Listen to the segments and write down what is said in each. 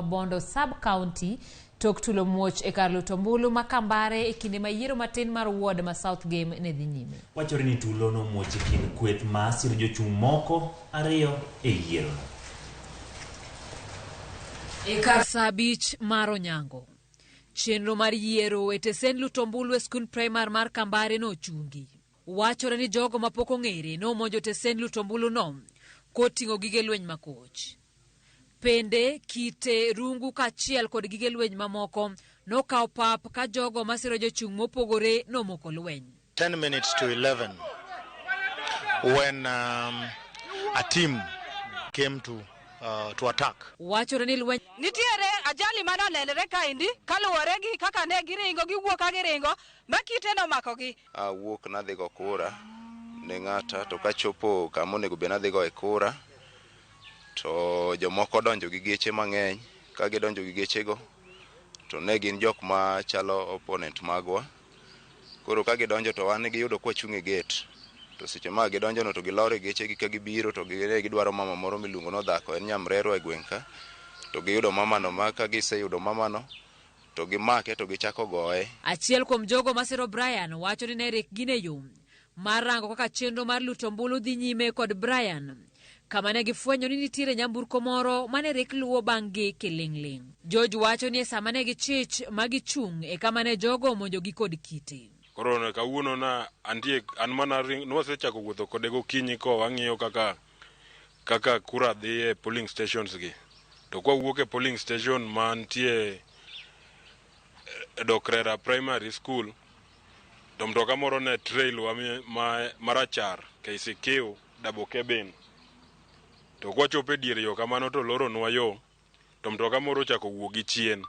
Bondo Sub-County tok tulo muoch e kar luto ombulu ma Kambare e kinde ma yiero matin mar ward ma South Gem ne dhi nyime. Wachore ni tulo nomuoch e kind kweth ma siro jochung' moko ariyo e yierono. E kar saa abich mar onyango, chenro mar yiero e tesend luto ombulu e skund primar mar Kambare nochungi. Wachore ni jogo mapok ong'ere nomonjo tesend luto ombuluno koting'o gige lweny makoch. Pende, kite, rungu kaachiel kod gige lweny mamoko nokawo pap ka jogo masiro jochung' mopogore nomoko lweny. 10 minutes to 11 when a team came to attack. Wachore ni lweny Nitiere ajali mane onenre kaendi kaluwore gi kaka ne giringo giwuok ka giringo ma kite nomakogi. Awuok nadhi go kura ne ng'ata to kachopo kama onego bed nadhi goye kura to jomoko odonjo gi geche mang'eny ka gidonjo gi gechego to ne gin jok ma chalo opponent magwa koro ka gidonjo to wan giyudo kwa chung' e gate to seche ma gidonjo no to gilor e gechegi ka gibiro to ne gidwaro mama moro miluongo ni Odhako en nyamrerwa e gweng' ka to giyudo mamano ma ka giseyudo mamano to gimake to gichako goye. Achiel kuom jogo masiro Brian wacho ni ne rik gin e yo mar rango kaka chenro mar luto ombulu dhi nyime kod Brian kama ne gifwenyo ni nitiere nyamburko moro mane rik luwo bang'gi kiling'ling'. George wacho ni e sama ne gichich ma gichung' e kama ne jogo omonjogi kod kite. Koro kawuono na antie an mana nwasechako wuotho kode gokinyi ko wang'iyo kaka kaka kura dhi e polling stations gi. To kwawuok e polling station mantie Dokrera Primary School to mtoka moro ne trail wa ma marachar KCQ double cabin. To kwachopo e dier yo kamano to loronwa yo to mtoka moro ochako wuok gi chien.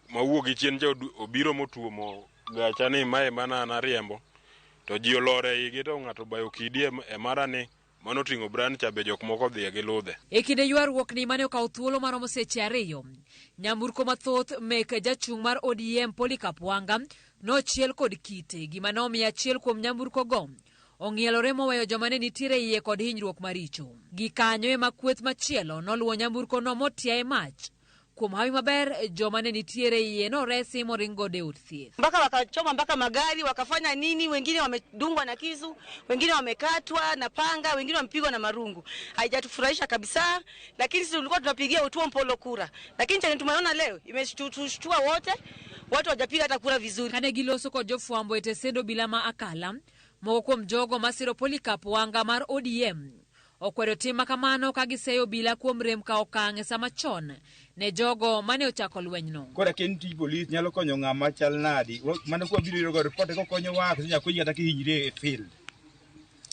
Mawuok gi chien cha obiro motuomo gacha ni mae mana an ariembo. To ji olor e igi to ng'ato obayo kidi e mara ni mano oting'o Brian cha be jok moko odhiye gi ludhe. E kinde ywaruokni mane okawo thuolo maromo seche ariyo, nyamburko mathoth mek jachung' mar ODM Polycarp Wanga nochiel kod kite, gima nomiyo achiel kuom nyamburkogo ong'ielore moweyo joma ne nitiere iye kod hinyruok maricho. Gikanyo ema kweth machielo noluwo nyamburkono motiaye mach. Kuom hawi maber, joma ne nitiere iye noresi moring godo e od thieth. Mpaka wakachoma mpaka magari wakafanya nini, wengine wamedungwa na kisu, wengine wamekatwa na panga, wengine wamepigwa na marungu. Haijatufurahisha kabisa, lakini sisi tulikuwa tunapigia Otuom Polo kura, lakini chenye tumeona leo imetushtua wote, watu hawajapiga hata kura vizuri. Kane giloso kod jofwambo e tesend obila ma Akala, moko kuom jogo masiro Polycarp Wanga mar ODM okwedo tim ma kamano ka giseyo obila kuom rem kawo okang' e sama chon ne jogo mane ochako lwenyno. Koro akia ni tij polis nyalo konyo ng'ama chal nadi. Mano kwa biro yudo report kokonyo wa koso nyaka konyi kata kihinyri e field.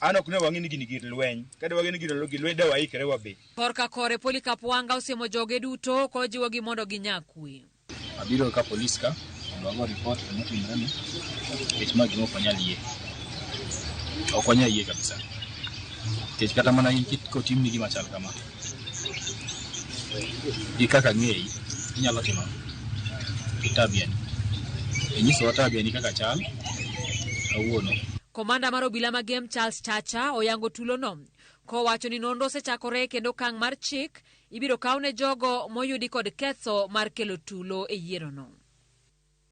An ok ne wang'e ni gini gir lweny. Ka de wang'e ni gir lweny de waikre wabe. Korka kore Polycarp Wanga osiemo joge duto kojiwogi mondo ginya kwe. Abiro ka polis ka mondo wago report gima otimore ni nikech ma gima ok wanyal yie. Ok wanyal yie kabisa. Nikech kata mana in kotimni gima chal kama gi kaka ang'eyi inyalo timo ang'o gi tabia ni. Inyisowa tabia ni kaka chal kawuono. Komanda mar obila ma Gem Charles Chacha oyango tulono kowacho ni nonro osechakore kendo okang' mar chik ibiro kaw ne jogo moyudi kod ketho mar kelo tulo e yierono.